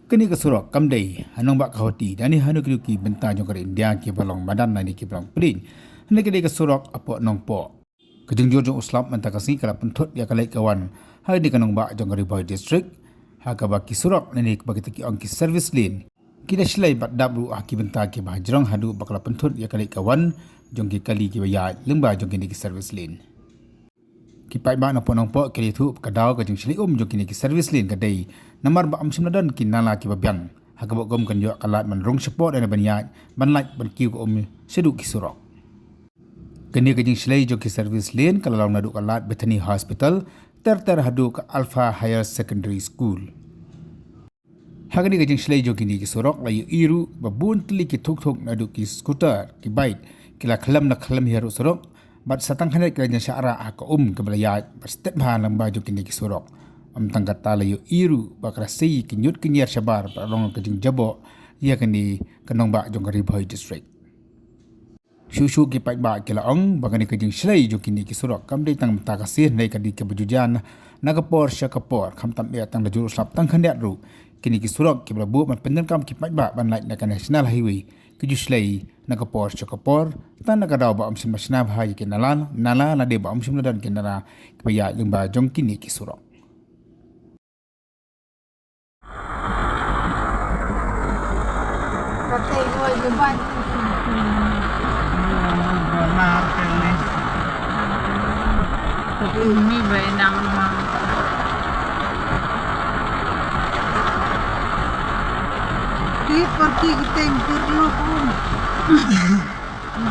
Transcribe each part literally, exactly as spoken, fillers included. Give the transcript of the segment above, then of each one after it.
Kane ka surok kam dei ha nongbah Guwahati, da ne ha kano kano ki bynta jong ka ri India kiba long madan lane kiba long plain. Hynrei ka dei ka surok hapoh Nongpoh. Ka jingjur jong u slap mynta ka sngi ka la pynthut ïa ka leit ka wan ha kane ka nongbah jong ka Ri Bhoi District, ha kaba ki surok lane kaba kita ki ong ki service lane ki la shlei bad dap ruh ha ki bynta kiba hajrong haduh ba ka la pynthut ïa ka leit ka wan jong ki kali kiba ïaid lyngba jong kine ki service lane. Ki paidbah na Nongpoh ki la ïathuh ba ka daw ka jingshlei um jong kine ki service lane ka dei namar ba ym shym la don ki nala kiba biang, ha kaba kum kan ïoh ka lad ban rung shapoh lane ban ïaid ban lait ban kiew ka um shaduh ki surok. Kane ka jingshlei jong ki service lane ka la long naduh ka lad Bethany Hospital ter ter haduh ka Alpha Higher Secondary School. Ha kane ka jingshlei jong kine ki surok la ïohi ruh ba bun tylli ki thuk thuk naduh ki scooter, ki bike, ki la khlem la khlem hi haduh surok bad sa tang hynrei ki la jan shah rah ha ka um kaba la ïaid bad stet bha lyngba jong kine ki surok. Ym tang kata, la ïohi ruh ba ka la sei ki ñiut ki ñiar shabar bad long ka jingjaboh ïa kane ka nongbah jong ka Ri Bhoi District. Shuh shuh ki paidbah ki la ong ba kane ka jingshlei jong kine ki surok kam dei tang mynta ka sngi, hynrei ka dei kaba ju jan na ka por sha ka por, khamtam eh tang da jur u slap tang khyndiat ruh. Kine ki surok kiba la buh ban pyndonkam ki paidbah ban lait na ka National Highway ki ju shlei na ka por sha ka por, tang na ka daw ba ym shym la shna bha ïa ki nala, nala lane ba ym shym la don ki nala kiba ïaid lyngba jong kine ki surok. Tip pergi kita yang perlu pun.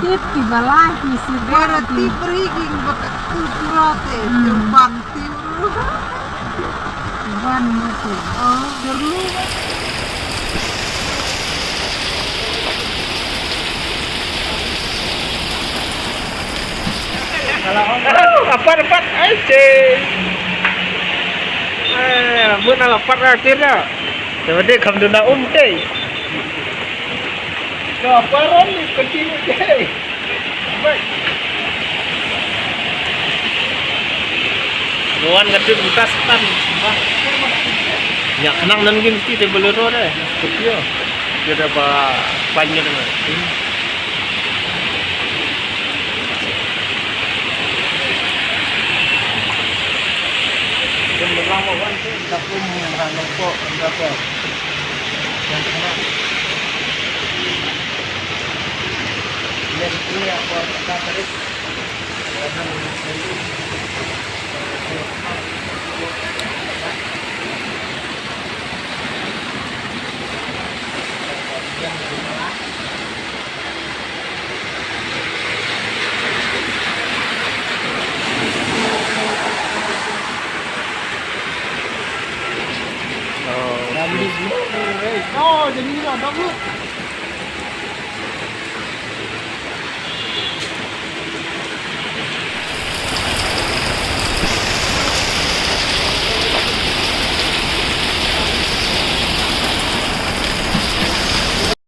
Tip ki balai ki si. Bara tip pergi ki baka tu pura te. Hmm. Terbang tip. Terbang mati. Oh, perlu. Kalau apa dapat? Ai, cik. Eh, mun ala pat akhirnya. Seperti kam duna um, cik. Ka paran ni kenti ni, cik. Baik. Nuan ka trip buta setan. Ïa, khnang nan ki mesti te Bolero deh. Scorpio. Dia dah ba panjang deh. Oh, jadi ni dah dulu.